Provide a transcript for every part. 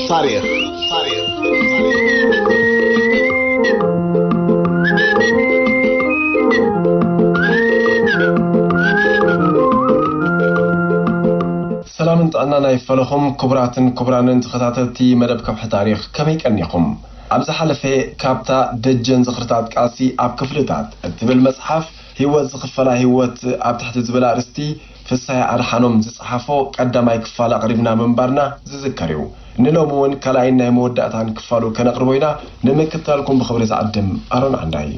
ታሪኽ ታሪኽ ሰላምን ጥዕናን ኣይፈለኹም ክቡራትን ክቡራንን ተኸታተልቲ መደብ ከብሒ ታሪኽ፣ ከመይ ቀኒኹም? ኣብ ዝሓለፈ ካብታ ደጀን ዝኽርታት ቃልሲ ኣብ ክፍልታት እትብል መጽሓፍ፣ ህይወት ዝኽፈላ ህይወት ኣብ ትሕቲ ዝብል ኣርእስቲ ፍስሃየ ኣድሓኖም ዝጸሓፎ ቀዳማይ ክፋል ኣቕሪብና ምንባርና ዝዝከር እዩ። ንሎሚ እውን ካልኣይን ናይ መወዳእታን ክፋሉ ከነቕርቦ ኢና። ንምክትታልኩም ብኽብሪ ዝዓድም ኣሮን ዓንዳይ።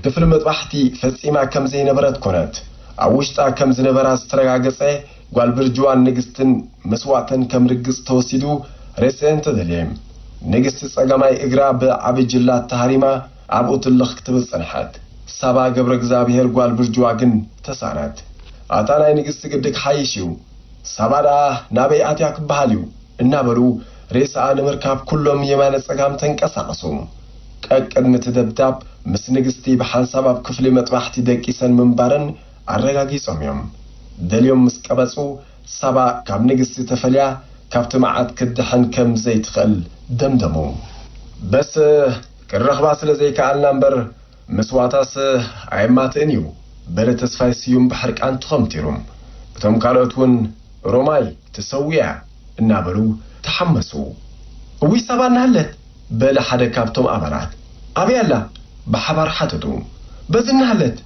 ክፍሊ መጥባሕቲ ፈጺማ ከም ዘይነበረት ኮነት። ኣብ ውሽጣ ከም ዝነበራ ዝተረጋገጸ ጓል ብርጅዋን ንግስትን መስዋእተን ከም ርግጽ ተወሲዱ ሬስአን ተደልየ። ንግስቲ ጸጋማይ እግራ ብዓቢ ጅላት ተሃሪማ ኣብኡ ትልኽ ክትብል ጸንሐት። ሳባ ገብረ እግዚኣብሔር ጓል ብርጅዋ ግን ተሳእነት። ኣታ ናይ ንግስቲ ግዲ ክሓይሽ እዩ። ሳባ ደኣ ናበይ ኣትያ ክበሃል እዩ እናበሉ ሬሳኣ ንምርካብ ኩሎም የማነ ጸጋም ተንቀሳቐሱ። ቀቅድሚ እቲ ደብዳብ ምስ ንግስቲ ብሓንሳብ ኣብ ክፍሊ መጥባሕቲ ደቂሰን ምንባረን ኣረጋጊጾም እዮም። ደልዮም ምስ ቀበጹ ሳባ ካብ ንግስቲ ተፈልያ ካብቲ መዓት ክትድሕን ከም ዘይትኽእል ደምደሙ። በስ ክረኽባ ስለ ዘይከኣልና እምበር መስዋእታስ ኣየማትእን እዩ፣ በለ ተስፋይ ስዩም ብሕርቃን ተኾምቲሩ። እቶም ካልኦት እውን ሮማይ ትሰውያ እናበሉ ተሓመሱ። እውይ ሳባ እናሃለት፣ በለ ሓደ ካብቶም ኣባላት። ኣበይ ኣላ? ብሓባር ሓተቱ። በዚ እናሃለት፣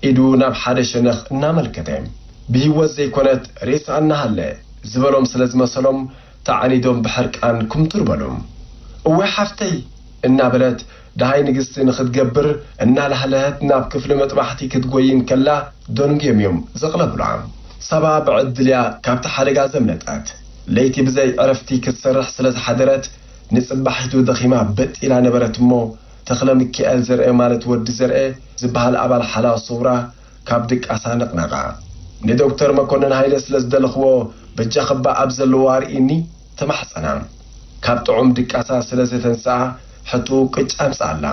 ኢዱ ናብ ሓደ ሸነኽ እናመልከተ። ብህይወት ዘይኮነት ሬሳ እናሃለ ዝበሎም ስለ ዝመሰሎም ተዓኒዶም ብሕርቃን ኩምትር በሉ። እወ ሓፍተይ እናበለት ደሃይ ንግስቲ ንኽትገብር እናላህለሀት ናብ ክፍሊ መጥባሕቲ ክትጎይ እንከላ ደንጉዮም እዮም ዘቕለብሏ። ሳባ ብዕድል እያ ካብቲ ሓደጋ ዘምለጠት። ለይቲ ብዘይ ዕረፍቲ ክትሰርሕ ስለ ዝሓደረት ንጽባሒቱ ደኺማ በጥ ኢላ ነበረት እሞ ተኽለ ሚካኤል ዘርኤ ማለት ወዲ ዘርኤ ዝበሃል ኣባል ሓላው ሰውራ ካብ ድቃሳ ነቕነቓ። ንዶክተር መኮንን ሃይለ ስለ ዝደለኽዎ በጃኽባ ኣብ ዘለዎ ኣርእይኒ ተማሕጸና። ካብ ጥዑም ድቃሳ ስለ ዘተንስኣ ሕቶኡ ቅጭ ኣምጽኣላ።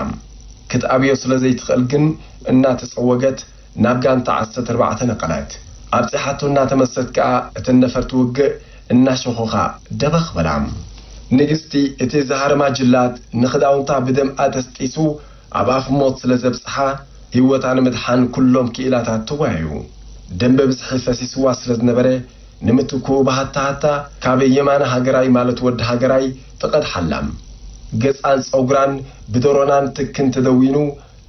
ክትኣብዮ ስለ ዘይትኽእል ግን እናተጸወገት ናብ ጋንታ ዓሰርተ ኣርባዕተ ነቐለት። ኣብጺሓቶ እናተመሰት ከኣ እተን ነፈርቲ ውግእ እናሸኾኻ ደበኽ በላ። ንግስቲ እቲ ዝሃረማ ጅላት ንኽዳውንታ ብደም ኣጠስጢሱ ኣብ ኣፍ ሞት ስለ ዘብጽሓ፣ ህይወታ ንምድሓን ኩሎም ክኢላታት ተወያዩ። ደም ብብዝሒ ፈሲስዋ ስለ ዝነበረ፣ ንምትክኡ ብሃታሃታ ካብ የማነ ሃገራይ ማለት ወዲ ሃገራይ ትቐድሓላ። ገጻን ጸጉራን ብደሮናን ትክን ተደዊኑ፣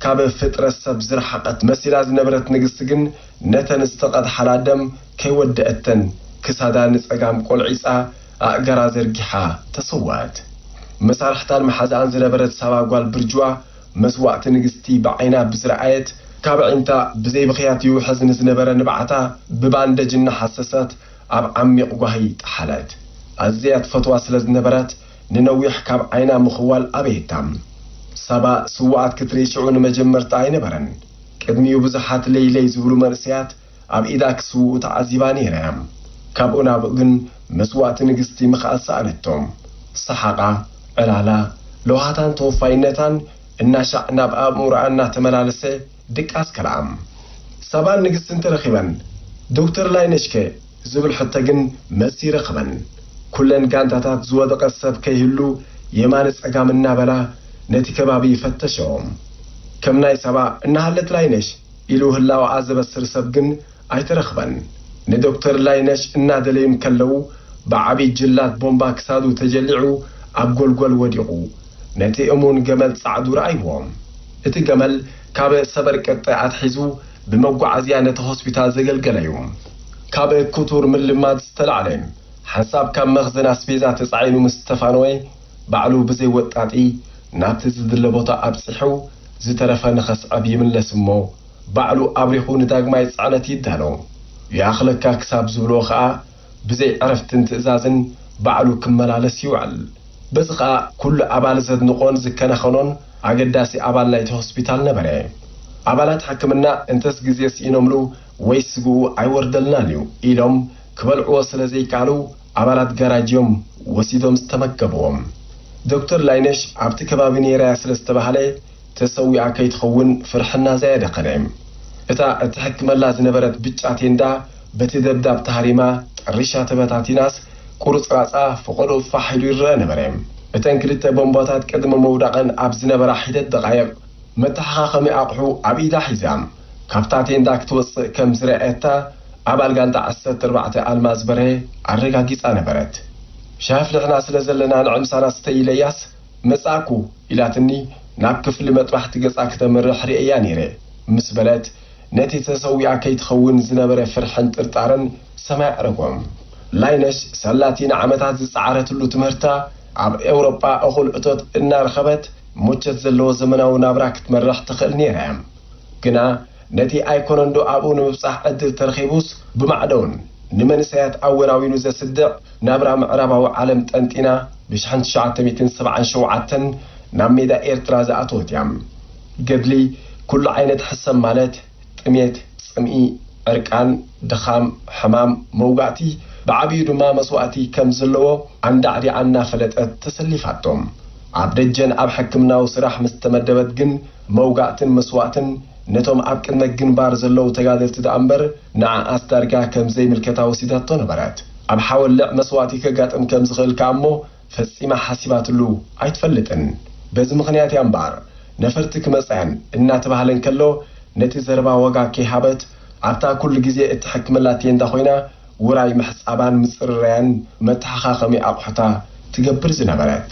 ካብ ፍጥረት ሰብ ዝረሓቐት መሲላ ዝነበረት ንግስቲ ግን፣ ነተን ዝተቐድሓላ ደም ከይወደአተን፣ ክሳዳ ንጸጋም ቆልዒጻ፣ ኣእጋራ ዘርጊሓ ተሰወኣት። መሳርሕታን መሓዛኣን ዝነበረት ሳባ ጓል ብርጅዋ፣ መስዋእቲ ንግስቲ ብዓይና ብዝረኣየት፣ ካብ ኣዒንታ ብዘይ ብኽያት ይውሕዝ ንዝነበረ ንብዓታ ብባንደጅ እናሓሰሰት ኣብ ዓሚቕ ጓሂ ጠሓለት። ኣዝያ ትፈትዋ ስለ ዝነበረት ንነዊሕ ካብ ዓይና ምኽዋል ኣበየታ። ሳባ ስዉኣት ክትርኢ ሽዑ ንመጀመርታ ኣይነበረን። ቅድሚኡ ብዙሓት ለይለይ ዝብሉ መንእሰያት ኣብ ኢዳ ክስውኡ ተዓዚባ ነይራ እያ። ካብኡ ናብኡ ግን መስዋእቲ ንግስቲ ምኽኣል ሰኣነቶ። ሰሓቓ፣ ዕላላ፣ ለውሃታን ተወፋይነታን እናሻዕ ናብ ኣእምሮኣ እናተመላለሰ ድቃስ ከልኣ። ሳባን ንግስትን ተረኺበን፣ ዶክተር ላይነሽከ ዝብል ሕቶ ግን መልሲ ይረኽበን። ኩለን ጋንታታት ዝወደቐ ሰብ ከይህሉ የማነ ጸጋም እናበላ ነቲ ከባቢ ይፈተሸኦ። ከም ናይ ሳባ እናሃለት ላይነሽ ኢሉ ህላወኣ ዘበስር ሰብ ግን ኣይተረኽበን። ንዶክተር ላይነሽ እናደለዩ እንከለዉ ብዓቢ ጅላት ቦምባ ክሳዱ ተጀሊዑ ኣብ ጎልጎል ወዲቑ። ነቲ እሙን ገመል ጻዕዱ ረኣይዎ። እቲ ገመል ካብ ሰበር ቀጠ ኣትሒዙ ብመጓዓዝያ ነቲ ሆስፒታል ዘገልገለ እዩ። ካብ ክቱር ምልማድ ዝተላዕለ ሓንሳብ ካብ መኽዘን ኣስቤዛ ተጻዒኑ ምስ ተፋነወ ባዕሉ ብዘይ ወጣጢ ናብቲ ዝድለ ቦታ ኣብጺሑ ዝተረፈ ንኸስዕብ ይምለስ እሞ ባዕሉ ኣብሪኹ ንዳግማይ ጽዕነት ይዳሎ። ይኣኽለካ ክሳብ ዝብልዎ ኸኣ ብዘይ ዕረፍትን ትእዛዝን ባዕሉ ክመላለስ ይውዕል። በዚ ኸኣ ኩሉ ኣባል ዘድንቖን ዝከናኸኖን ኣገዳሲ ኣባል ናይቲ ሆስፒታል ነበረ። ኣባላት ሕክምና እንተስ ግዜ ስኢኖምሉ ወይ ስግኡ ኣይወርደልናን እዩ ኢሎም ክበልዕዎ ስለ ዘይከኣሉ ኣባላት ጋራጅ እዮም ወሲዶም ዝተመገብዎም። ዶክተር ላይነሽ ኣብቲ ከባቢ ነይራ እያ ስለ ዝተባህለ ተሰዊኣ ከይትኸውን ፍርሕና ዘየደኸነ። እታ እትሕክመላ ዝነበረት ብጫ ቴንዳ በቲ ደብዳብ ተሃሪማ ጠሪሻ ተበታቲናስ ቁርጽራጻ ፈቐዶ ፋሕ ኢሉ ይረአ ነበረ። እተን ክልተ ቦምባታት ቅድሚ ምውዳቐን ኣብ ዝነበራ ሒደት ደቓይቕ መተሓኻኸሚ ኣቑሑ ኣብ ኢዳ ሒዛ ካብታ ቴንዳ ክትወጽእ ከም ዝረኣየታ ኣባል ጋንታ ዓሰርተ ኣርባዕተ ኣልማዝ በርሀ ኣረጋጊጻ ነበረት። ሻሂ ኣፍሊሕና ስለ ዘለና ንዕምሳና ስተ ኢለያስ መጻእኩ ኢላትኒ ናብ ክፍሊ መጥባሕቲ ገጻ ክተምርሕ ርእየያ ነይረ ምስ በለት፣ ነቲ ተሰዊኣ ከይትኸውን ዝነበረ ፍርሕን ጥርጣረን ሰማይ ኣዕረጎ። ላይነሽ ሳላቲ ንዓመታት ዝጸዓረትሉ ትምህርታ ኣብ ኤውሮጳ እኹል እቶት እናረኸበት፣ ምቾት ዘለዎ ዘመናዊ ናብራ ክትመርሕ ትኽእል ነይራ እያ። ግና ነቲ ኣይኮነንዶ ኣብኡ ንምብጻሕ ዕድል ተረኺቡስ፣ ብማዕዶውን ንመንእሰያት ኣወናዊኑ ዘስድዕ ናብራ ምዕራባዊ ዓለም ጠንጢና፣ ብሽሕን ትሽዓተ ሚእትን ሰብዓን ሸውዓተን ናብ ሜዳ ኤርትራ ዝኣተወት እያ። ገድሊ ኩሉ ዓይነት ሕሰም ማለት ጥሜት፣ ጽምኢ፣ ዕርቃን፣ ድኻም፣ ሕማም፣ መውጋእቲ፣ ብዓቢኡ ድማ መስዋእቲ ከም ዘለዎ ኣንዳዕዲዓ እናፈለጠት ተሰሊፋቶም። ኣብ ደጀን ኣብ ሕክምናዊ ስራሕ ምስ ተመደበት ግን መውጋእትን መስዋእትን ነቶም ኣብ ቅድመ ግንባር ዘለዉ ተጋደልቲ ደኣ እምበር ንዓኣስ ዳርጋ ከም ዘይምልከታ ወሲዳቶ ነበረት። ኣብ ሓወልዕ መስዋእቲ ከጋጥም ከም ዝኽእል ከኣ እሞ ፈጺማ ሓሲባትሉ ኣይትፈልጥን። በዚ ምኽንያት እያ እምበኣር ነፈርቲ ክመጻያን እናተባህለ እንከሎ ነቲ ዘረባ ዋጋ ከይሃበት ኣብታ ኩሉ ግዜ እትሕክመላ ቴንዳ ኮይና ውራይ ምሕጻባን ምጽርራያን መተሓኻኸሚ ኣቑሑታ ትገብር ዝነበረት።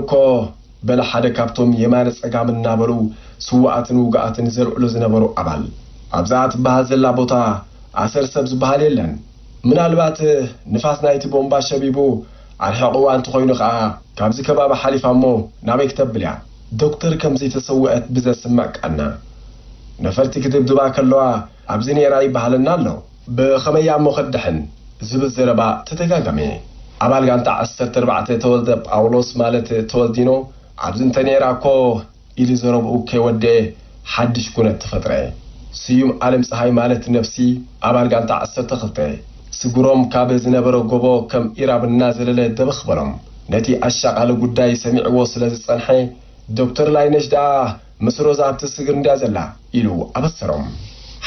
እኮ፣ በለ ሓደ ካብቶም የማነ ጸጋም እናበሉ ስዉኣትን ውጉኣትን ዘልዕሉ ዝነበሩ ኣባል። ኣብዛ ትበሃል ዘላ ቦታ ኣሰር ሰብ ዝበሃል የለን። ምናልባት ንፋስ ናይቲ ቦምባ ሸቢቡ ኣርሒቕዋ እንተኾይኑ ኸኣ ካብዚ ከባቢ ሓሊፋ እሞ ናበይ ክተብል እያ? ዶክተር ከም ዘይተሰውአት ብዘስምዕ ቃና፣ ነፈርቲ ክድብድባ ከለዋ ኣብዚ ነይራ ይበሃለና ኣሎ። ብኸመይ እሞ ክትድሕን? ዝብል ዘረባ ተደጋገመ። ኣባል ጋንታ ዓሰርተ ኣርባዕተ ተወልደ ጳውሎስ፣ ማለት ተወልዲኖ፣ ኣብዚ እንተ ነይራ እኮ ኢሉ ዘረብኡ ከይወደአ ሓድሽ ኩነት ተፈጥረ። ስዩም ኣለም ፀሃይ፣ ማለት ነፍሲ፣ ኣባል ጋንታ ዓሰርተ ክልተ፣ ስግሮም ካብ ዝነበረ ጎቦ ከም ኢራብ እናዘለለ ደበኽ በሎም። ነቲ ኣሻቓሊ ጉዳይ ሰሚዕዎ ስለ ዝጸንሐ፣ ዶክተር ላይነሽ ደኣ ምስ ሮዛ ኣብቲ ስግር እንድያ ዘላ ኢሉ ኣበሰሮም።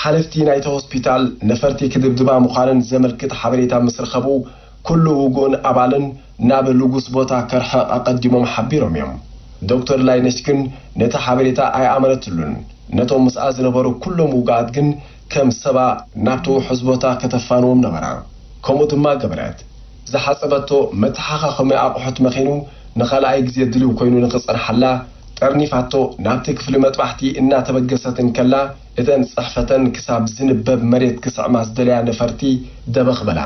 ሓለፍቲ ናይቲ ሆስፒታል ነፈርቲ ክድብድባ ምዃነን ዘመልክት ሓበሬታ ምስ ረኸቡ፣ ኩሉ ውጉእን ኣባልን ናብ ልጉስ ቦታ ከርሕቕ ኣቐዲሞም ሓቢሮም እዮም። ዶክተር ላይነሽ ግን ነቲ ሓበሬታ ኣይኣመነትሉን። ነቶም ምስኣ ዝነበሩ ኩሎም ውጉኣት ግን ከም ሰባ ናብቲ ውሑስ ቦታ ከተፋንዎም ነበራ። ከምኡ ድማ ገበረት። ዝሓጸበቶ መተሓኻኸሚ ኣቑሑት መኺኑ ንኻልኣይ ግዜ ድልው ኮይኑ ንኽጸንሓላ ጠርኒፋቶ ናብቲ ክፍሊ መጥባሕቲ እናተበገሰት እንከላ፣ እተን ጽሕፈተን ክሳብ ዝንበብ መሬት ክስዕማ ዝደለያ ነፈርቲ ደበኽ በላ።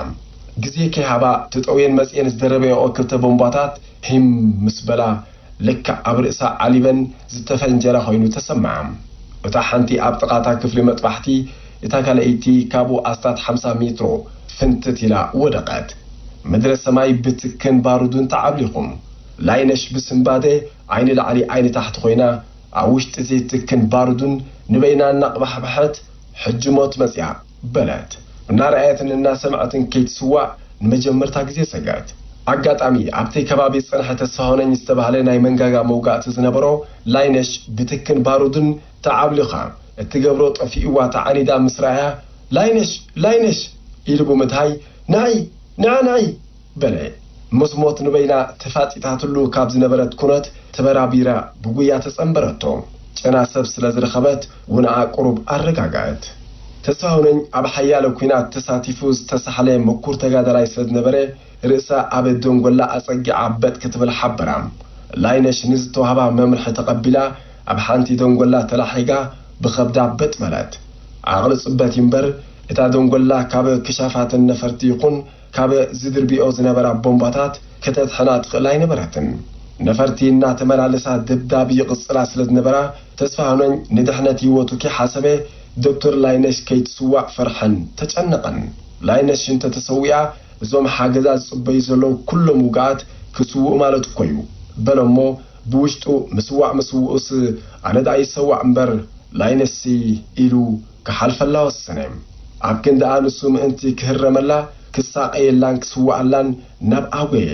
ግዜ ከይሃባ ትጠውየን መጽየን ዝደረበያኦ ክልተ ቦምባታት ሂም ምስ በላ፣ ልክዕ ኣብ ርእሳ ዓሊበን ዝተፈንጀራ ኮይኑ ተሰምዓ። እታ ሓንቲ ኣብ ጥቓ እታ ክፍሊ መጥባሕቲ፣ እታ ካልኣይቲ ካብኡ ኣስታት ሓምሳ ሜትሮ ፍንትት ኢላ ወደቐት። ምድረ ሰማይ ብትክን ባሩዱን ተዓብሊኹ። ላይነሽ ብስንባደ ዓይኒ ላዕሊ ዓይኒ ታሕቲ ኮይና፣ ኣብ ውሽጢ እዚ ትክን ባሩዱን ንበይና እናቕባሕበሐት፣ ሕጂ ሞት መጽያ በለት። እናረኣየትን እናሰምዐትን ከይትስዋእ ንመጀመርታ ግዜ ሰገት። ኣጋጣሚ ኣብቲ ከባቢ ዝጸንሐ ተስፋሆነኝ ዝተባህለ ናይ መንጋጋ መውጋእቲ ዝነበሮ ላይነሽ ብትክን ባሩድን ተዓብሊኻ እትገብሮ ጠፊእዋ ተዓኒዳ ምስ ረኣያ፣ "ላይነሽ! ላይነሽ!" ኢሉ ብምድሃይ፣ "ንዒ! ንዒ! ንዒ!" በለ። ምስ ሞት ንበይና ተፋጢጣትሉ ካብ ዝነበረት ኩነት ተበራቢራ ብጉያ ተጸንበረቶ። ጨና ሰብ ስለ ዝረኸበት ውንኣ ቁሩብ ኣረጋግኣት። ተስፋሁነኝ ኣብ ሓያለ ኲናት ተሳቲፉ ዝተሳሕለ ምኩር ተጋዳላይ ስለ ዝነበረ፣ ርእሳ ኣብ ደንጎላ ኣጸጊዓ በጥ ክትብል ሓበራ። ላይነሽ ንዝተዋህባ መምርሒ ተቐቢላ፣ ኣብ ሓንቲ ደንጎላ ተላሒጋ ብኸብዳ በጥ በለት። ዓቕሊ ጽበት እምበር፣ እታ ደንጎላ ካብ ክሻፋትን ነፈርቲ ይኹን ካብ ዝድርብዮ ዝነበራ ቦምባታት ከተድሕና ትኽእል ኣይነበረትን። ነፈርቲ እናተመላለሳ ደብዳብ ይቕጽላ ስለ ዝነበራ፣ ተስፋሁነኝ ንድሕነት ህይወቱ ከይሓሰበ፣ ዶክተር ላይነሽ ከይትስዋእ ፈርሐን ተጨነቐን። ላይነሽ እንተ ተሰዊኣ፣ እዞም ሓገዛ ዝጽበዩ ዘለዉ ኩሎም ውግኣት ክስውኡ ማለት እኮ እዩ፣ በለ እሞ፣ ብውሽጡ፣ "ምስዋእ ምስውኡስ ኣነ ደኣ ይሰዋእ እምበር፣ ላይነሽሲ" ኢሉ ክሓልፈላ ወሰነ። ኣብ ክንድኣ ንሱ ምእንቲ ክህረመላ፣ ክሳቐየላን ክስውኣላን ናብኣ ጎየ።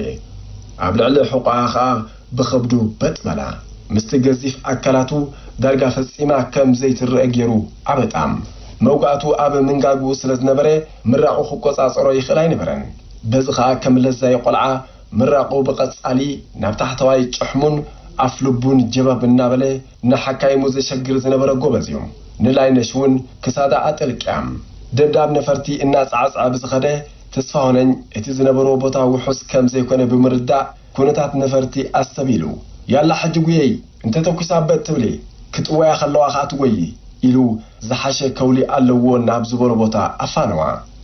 ኣብ ልዕሊ ሕቖኣ ኸኣ ብኸብዱ በጥ በላ። ምስቲ ገዚፍ ኣካላቱ ዳርጋ ፈጺማ ከም ዘይትረአ ገይሩ ኣበጣ። መውጋእቱ ኣብ ምንጋግኡ ስለ ዝነበረ፣ ምራቑ ክቆጻጸሮ ይኽእል ኣይነበረን። በዚ ኸኣ ከም ለዛይ ቆልዓ ምራቑ ብቐጻሊ ናብ ታሕተዋይ ጭሕሙን ኣፍ ልቡን ጀበብ እናበለ ንሓካይሙ ዘሸግር ዝነበረ ጎበዝ እዩ። ንላይነሽ እውን ክሳዳ ኣጠልቅያ። ደብዳብ ነፈርቲ እናጻዕጸዐ ብዝኸደ፣ ተስፋሁነኝ እቲ ዝነበርዎ ቦታ ውሑስ ከም ዘይኮነ ብምርዳእ፣ ኩነታት ነፈርቲ ኣስተብሂሉ፣ "ያላ ሕጂ ጉየይ፣ እንተ ተኲሳ በጥ ትብሊ፣ ክጥወያ ከለዋ ኸኣ ትጎዪ" ኢሉ፣ ዝሓሸ ከውሊ ኣለዎ ናብ ዝበሎ ቦታ ኣፋነዋ።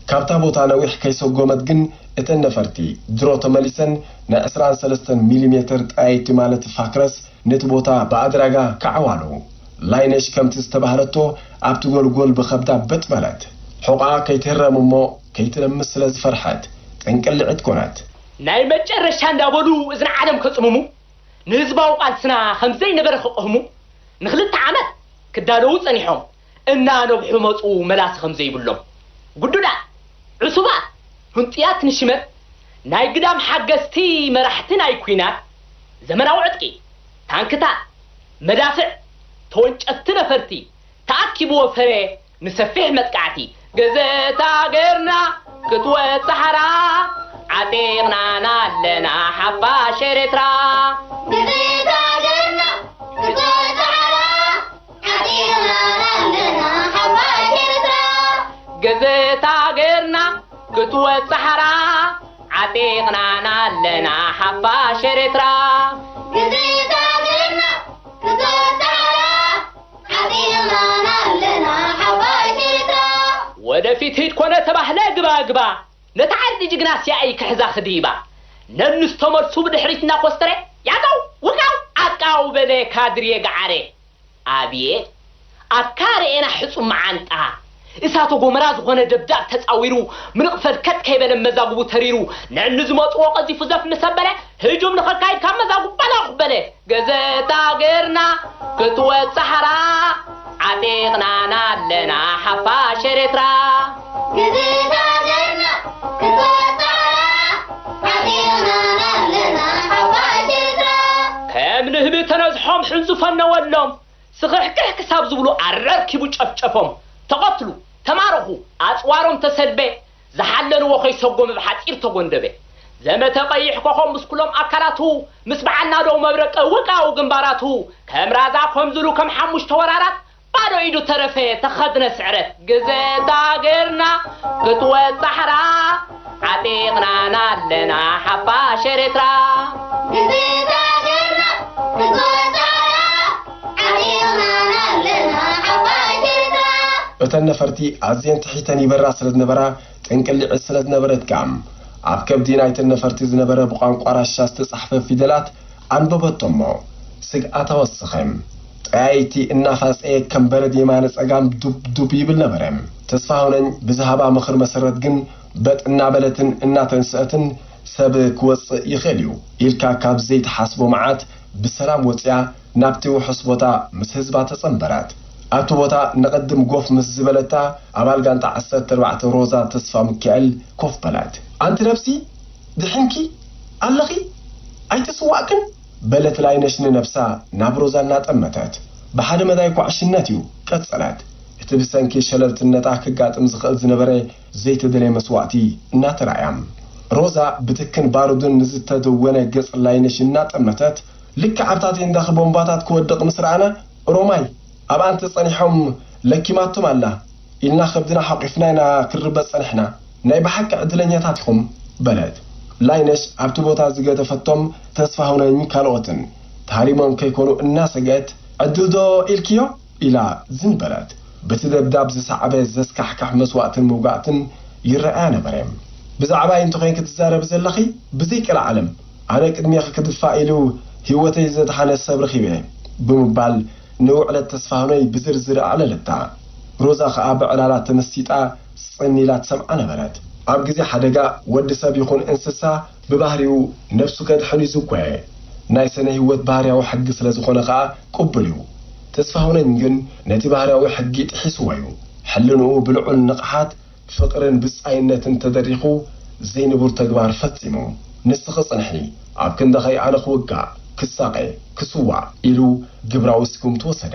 ካብታ ቦታ ነዊሕ ከይሰጎመት ግን፣ እተን ነፈርቲ ድሮ ተመሊሰን ናይ ዕስራን ሰለስተን ሚሊ ሜተር ጠያይቲ፣ ማለት ፋክረስ፣ ነቲ ቦታ ብኣድራጋ ከዓዋሉ። ላይነሽ ከምቲ ዝተባህለቶ ኣብቲ ጎልጎል ብኸብዳ በጥ በለት። ሕቖኣ ከይትህረም እሞ ከይትለምስ ስለ ዝፈርሐት፣ ጥንቅልዒት ኮነት። ናይ መጨረሻ እንዳበሉ እዝኒ ዓለም ከጽምሙ፣ ንህዝባዊ ቃልስና ከም ዘይነበረ ክቕህሙ፣ ንኽልተ ዓመት ክዳለዉ ጸኒሖም፣ እናነብሑ መጹ፣ መላሲ ከም ዘይብሎም። ግዱዳት፣ ዕሱባት፣ ህንጡያት ንሽመት፣ ናይ ግዳም ሓገዝቲ መራሕቲ ናይ ኲናት፣ ዘመናዊ ዕጥቂ፣ ታንክታት፣ መዳፍዕ፣ ተወንጨፍቲ ነፈርቲ፣ ተኣኪብዎ ፈረ ንሰፊሕ መጥቃዕቲ። ግዝእቲ ሃገርና ክትወጽእ ሓራ፣ ዓጢቕናና ኣለና ሓፋሽ ኤርትራ። ግዝእቲ ሃገርና ክትወጽእ ሓራ፣ ዓጢቕናና ኣለና ሓፋሽ ኤርትራ። ግዝእቲ ሃገርና ክትወጽእ ሓራ፣ ዓጢቕናና ኣለና ሓፋሽ ኤርትራ። ግዝእቲ ኣግባ፣ ነታ ዓዲ ጅግና ሲኣይ ክሕዛ ክድይባ። ነንስተመልሱ ብድሕሪት እናኮስተረ፣ ያዘው፣ ውጋው፣ ኣቃው በለ ካድርየ ገዓረ። ኣብየ፣ ኣካ ርኤና ሕጹብ መዓንጣ። እሳተ ጎመራ ዝኾነ ደብዳብ ተጻዊሩ፣ ምርቕ ፈልከት ከይበለ መዛግቡ ተሪሩ፣ ነኒ ዝመጽዎ ቀዚፉ ዘፍ ምስ ኣበለ፣ ህጁም ንኸካይድ ካብ መዛግቡ ባላኹ በለ። ግዝእቲ ሃገርና ክትወጽእ ሓራ፣ ዓጢቕናና ኣለና ሓፋሽ ኤርትራ። ግዝእቲ ሃገርና ክትወጽእ ሓራ፣ ዓጢቕናና ኣለና ሓፋሽ ኤርትራ። ከም ንህቢ ተነዝሖም ሕንዙ ፈነወሎም፣ ስኽሕክሕ ክሳብ ዝብሉ ኣረርኪቡ ጨፍጨፎም። ተቐትሉ፣ ተማረኹ፣ ኣጽዋሮም ተሰልበ፣ ዝሓለልዎ ከይሰጎመ ብሓጺር ተጎንደበ። ዘመተ ቀይሕ ኮኾብ ምስ ኩሎም ኣካላቱ፣ ምስ በዓል ናደው መብረቅ ውቃው ግንባራቱ፣ ከም ራዛ ኮምዝሉ ከም ሓሙሽተ ወራራት፣ ባዶ ኢዱ ተረፈ ተኸድነ ስዕረት። ግዝእቲ ሃገርና ክትወጽእ ሓራ፣ ዓጢቕናና ኣለና ሓፋሽ ኤርትራ። ግዝእቲ ሃገርና ክትወጽእ ሓራ፣ ዓጢቕናና ኣለና ሓፋሽ ኤርትራ። እተን ነፈርቲ ኣዝየን ትሒተን ይበራ ስለ ዝነበራ፣ ጥንቅሊዒ ስለ ዝነበረት ከኣ፣ ኣብ ከብዲ ናይተን ነፈርቲ ዝነበረ ብቋንቋ ራሻ ዝተጻሕፈ ፊደላት ኣንበበቶ እሞ፣ ስግኣታ ወሰኸ። ጠያይቲ እናፋጸየ ከም በረድ የማነ ጸጋም ዱብ ዱብ ይብል ነበረ። ተስፋሁነኝ ብዝሃባ ምኽሪ መሰረት ግን በጥ እናበለትን እናተንስአትን ሰብ ክወጽእ ይኽእል እዩ ኢልካ ካብ ዘይትሓስቦ መዓት ብሰላም ወጺኣ ናብቲ ውሑስ ቦታ ምስ ህዝባ ተጸንበረት። ኣብቲ ቦታ ንቕድም ጎፍ ምስ ዝበለታ ኣባል ጋንታ ዓሰርተ ኣርባዕተ ሮዛ ተስፋ ሚካኤል ኮፍ በለት። ኣንቲ ነብሲ ድሒንኪ ኣለኺ? ኣይተስዋእክን? በለት ላይነሽ ንነብሳ ናብ ሮዛ እናጠመተት። ብሓደ መዳይ ኳዕሽነት እዩ ቀጸለት። እቲ ብሰንኪ ሸለልትነታ ክጋጥም ዝኽእል ዝነበረ ዘይተደለየ መስዋእቲ እናተራእያ። ሮዛ ብትክን ባሩድን ንዝተደወነ ገጽ ላይነሽ እናጠመተት፣ ልክዕ ኣብታ ቴንዳኺ ቦምባታት ክወድቕ ምስ ረኣና፣ ኦሮማይ፣ ኣብኣ እንተጸኒሖም ለኪማቶም ኣላ ኢልና ከብድና ሓቂፍና ኢና ክንርበጽ ጸኒሕና። ናይ ብሓቂ ዕድለኛታት ኢኹም፣ በለት። ላይነሽ ኣብቲ ቦታ ዝገደፈቶም ተስፋሁነኝ ካልኦትን፣ ተሃሪሞም ከይኮኑ እናሰግአት፣ ዕድል ዶ ኢልክዮ? ኢላ ዝን በለት። በቲ ደብዳብ ዝሰዓበ ዘስካሕክሕ መስዋእትን መውጋእትን ይረኣያ ነበረ። ብዛዕባይ እንተኾይንኪ ትዛረቢ ዘለኺ፣ ብዘይ ቀልዓለም፣ ኣነ ቅድሜኺ ክድፋእ ኢሉ ህይወተይ ዘድሓነ ሰብ ረኺበ፣ ብምባል ንውዕለት ተስፋሁነይ ብዝርዝር ኣዕለለታ። ሮዛ ኸኣ ብዕላላ ተመሲጣ ጽን ኢላ ትሰምዓ ነበረት። ኣብ ግዜ ሓደጋ ወዲ ሰብ ይኹን እንስሳ ብባህሪኡ ነብሱ ከድሕን እዩ ዝጓየ። ናይ ስነ ህይወት ባህርያዊ ሕጊ ስለ ዝኾነ ኸኣ ቅቡል እዩ። ተስፋሁነኝ ግን ነቲ ባህርያዊ ሕጊ ጥሒስዎ እዩ። ሕልንኡ ብልዑል ንቕሓት ፍቕርን ብጻይነትን ተደሪኹ ዘይንቡር ተግባር ፈጺሙ። ንስኺ ጽንሒ፣ ኣብ ክንድኺ ኣነ ክውጋእ፣ ክሳቐ፣ ክስዋእ ኢሉ ግብራዊ ስጉምቲ ወሰደ።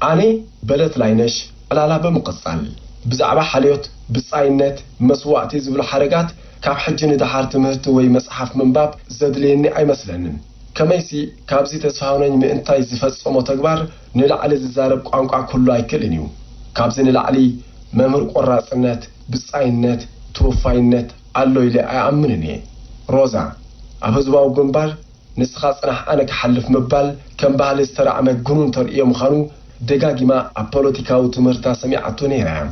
ኣነ በለት ላይነሽ ዕላላ ብምቕጻል። ብዛዕባ ሓልዮት፣ ብጻይነት፣ መስዋእቲ ዝብሉ ሓረጋት ካብ ሕጂ ንደሓር ትምህርቲ ወይ መጽሓፍ ምንባብ ዘድልየኒ ኣይመስለንን። ከመይሲ ካብዚ ተስፋሁነኝ ምእንታይ ዝፈጸሞ ተግባር ንላዕሊ ዝዛረብ ቋንቋ ክህሉ ኣይክእልን እዩ። ካብዚ ንላዕሊ መምህር ቆራጽነት፣ ብጻይነት፣ ተወፋይነት ኣሎ ኢለ ኣይኣምንን እየ። ሮዛ፣ ኣብ ህዝባዊ ግንባር ንስኻ ጽናሕ ኣነ ክሓልፍ ምባል ከም ባህሊ ዝተራዕመ ግኑን ተርእዮ ምዃኑ ደጋጊማ ኣብ ፖለቲካዊ ትምህርታ ሰሚዓቶ ነይራ እያ።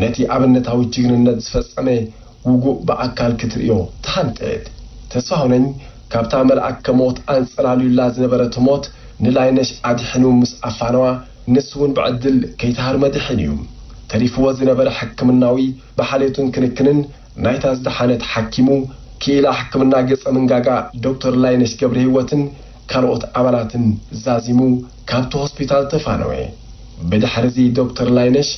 ነቲ ኣብነታዊ ጅግንነት ዝፈጸመ ውጉእ ብኣካል ክትርእዮ ተሃንጠየት። ተስፋሁነኝ ካብታ መልኣከ ሞት ኣንጸላልዩላ ዝነበረት ሞት ንላይነሽ ኣድሒኑ ምስ ኣፋነዋ፣ ንሱ እውን ብዕድል ከይተሃርመ ድሒኑ እዩ። ተሪፍዎ ዝነበረ ሕክምናዊ ብሓልዮትን ክንክንን ናይታ ዝደሓነት ሓኪሙ፣ ክኢላ ሕክምና ገጸ መንጋጋ ዶክተር ላይነሽ ገብረህይወትን ካልኦት ኣባላትን ዛዚሙ ካብቲ ሆስፒታል ተፋነወ። ብድሕርዚ ዶክተር ላይነሽ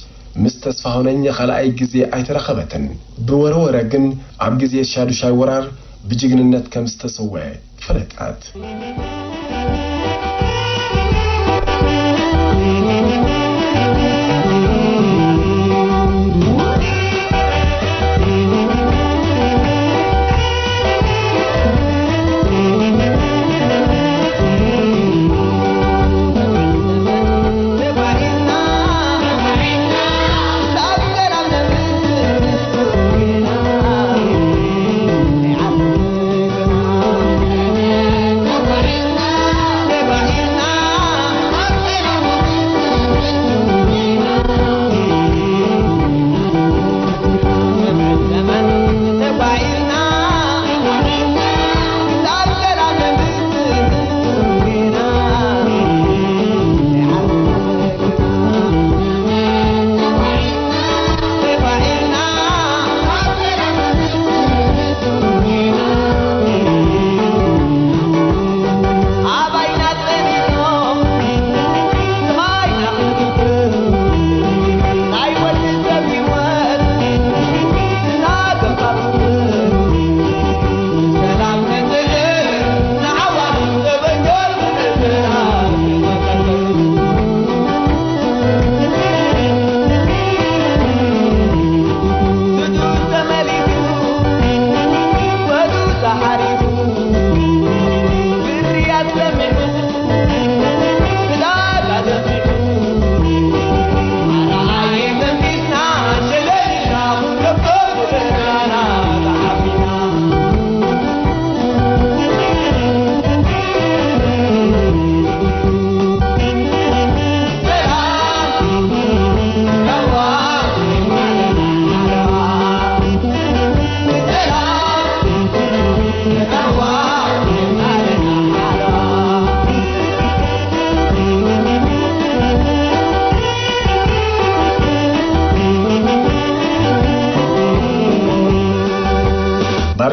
ምስ ተስፋሁነኝ ንኻልኣይ ግዜ ኣይተራኸበትን። ብወረ ወረ ግን ኣብ ግዜ ሻዱሻይ ወራር ብጅግንነት ከም ዝተሰወአ ፈለጠት።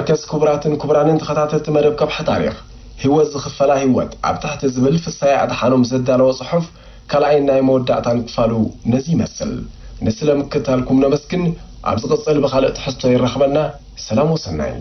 ከስ ክቡራትን ክቡራንን ተኸታተልቲ መደብ ከብሒ ታሪኽ፣ ህይወት ዝኽፈላ ህይወት ኣብ ትሕቲ ዝብል ፍሳይ ኣድሓኖም ዘዳለዎ ጽሑፍ ካልኣይን ናይ መወዳእታን ክፋሉ ነዚ ይመስል። ንስለ ምክታልኩም ነመስግን። ኣብ ዝቕጽል ብኻልእ ትሕዝቶ ይራኽበና። ሰላም ወሰናይ።